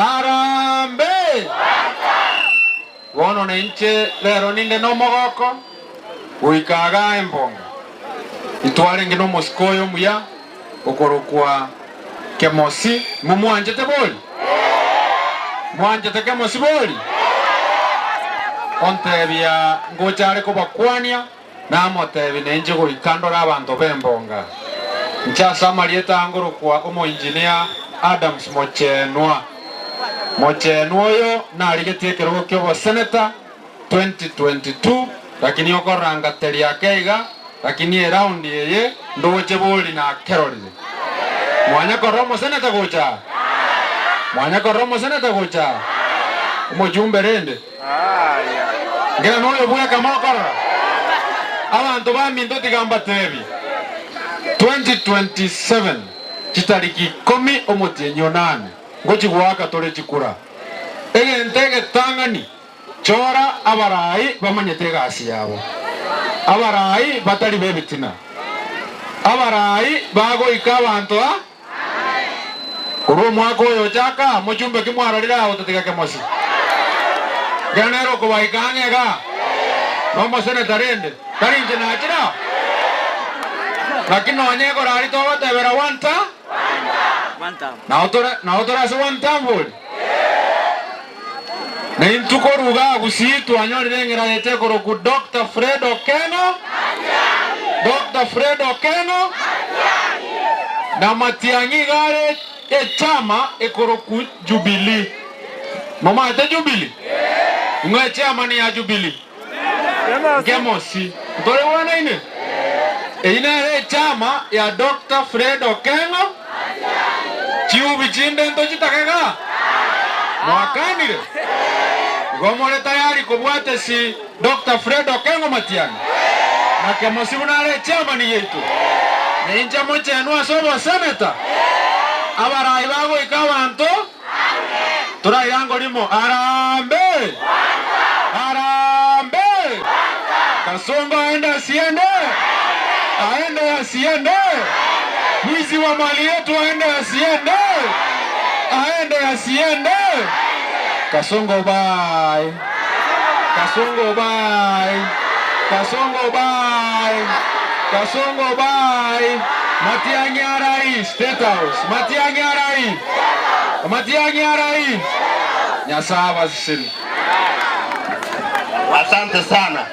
Harambee! Bono nainche rero ninde nomogoko goika igaa embonga. Intwarenge nomosike oyo omuya okorokwa Kemosi. Momwanchete bori? Mwanchete Kemosi bori? Ontebia ngocha are kobakwania, namotebia nainche goika ndore abanto b'embonga. Inche ase amarieta angorokwa omoinjinia Adams Mochenwa. Mochenwa oyo narigetie ekerogo ki'oboseneta 2022 lakini okorora ngateria ake iga lakini eround eye ndoche bori nakerorire. Mwanya korora omoseneta gocha aa? Mwanya korora omoseneta gocha aa? Omochumbe rende? Nkera noyo bweka mokorora? Abanto baminto tiga mbatebie, 2027 chitariki ikomi omotienyi onane ngochi goaka tore chikura. Egento egetang'ani Chora abarai bamanyete egasi yabo, abarai batari b'ebitina, abarai bagoika abanto a korwa omwaka oyo ochaka aa, mochumbe ki mwarorire aa gotatiga kemosi? Ekero nere okobaika ang'e igaa, nomoseneta rende, tari inche nachire aa? Naki nonye ekorari togotebera one term, nao tore nao tore ase one term bori? Na intwe korwa igaa Gusii twanyorire eng'era yaito ekorokwa Doctor Fred Okengo, Doctor Fred Okengo, na Matiang'i iga are echama ekorokwa Jubilee. Momanyete Jubilee? Ing'o echairman ya Jubilee? Nkemosi. Ntoigwanaine? Eyio nere echama ya Doctor Fred Okengo. Chiubi chinde ntochitake igaa? Mwakanire? Igo more tayari kobwatesi Doctor Fred Okengo Matiang'i na Kemosi buna are echairman yaito? Na inche mochenwe ase oboseneta? Abarai bagoika abanto Torairango rimo, Harambee! Harambee! Kasongo aende asiende, aende asiende, mwizi wa mali yetu aende asiende, aende asiende. Kasongo bye, Kasongo bye, Kasongo bye, Kasongo bye. Matiang'i arai State House, Matiang'i arai. Amatiang'i arai, Nyasae abasesenie. Asante sana.